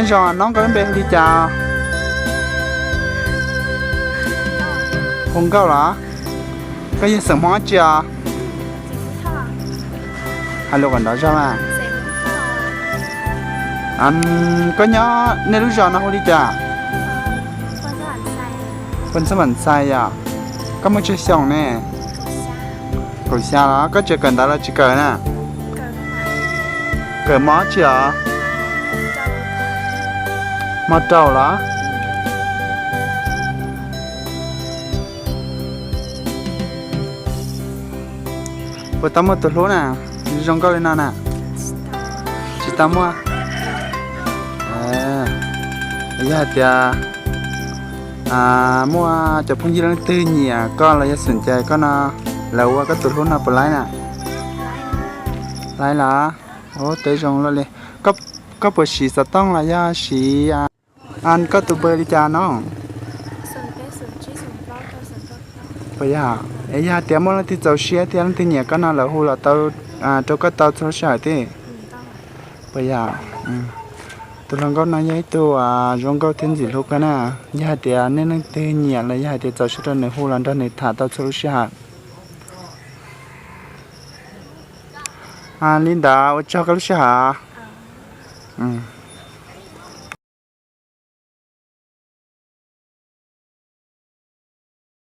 Nyob zoo, koj lub npe hu li cas? Hu Nkauj los? Koj yog xeem Hmoob dab tsi os? Hais lus kom nrov zog mas. Koj nyob nej lub zos no hu li cas? Pos Ntxhab Vam Xais yom. Koj muaj tsawg xyoo ne? Kaum xya los? Koj tseem kawm ntawv los tsis kawm na? Kawm mos dab tsi os? Mos rau los? Puas tau muaj tus hlub na, zoo nkauj li no na? Tsis tau muaj. Yog hais tias muaj cov phooj ywg leej twg nyiam koj los yog xum cais koj no, lawv ua koj tus hlub no puas laib na? Laib los? Ua teb zoo luaj li. Koj puas siv xov tooj los yog siv koj tus npe li cas no? Puas yog? Es yog hais tias muaj leej twg txaus siab thiab leej twg nyiam koj no lawv hu los tau rau koj tau txhua lub sij hawm thiab. Puas yog? Tus hluas nkauj no yog ib tug zoo nkauj thiab ntxim hlub kawg na. Yog hais tias nej leej twg nyiam los yog hais tias txaus siab rau nws hu los nrog nws tham tau txhua lub sij hawm. Li ntawd ua tsaug koj lub sij hawm.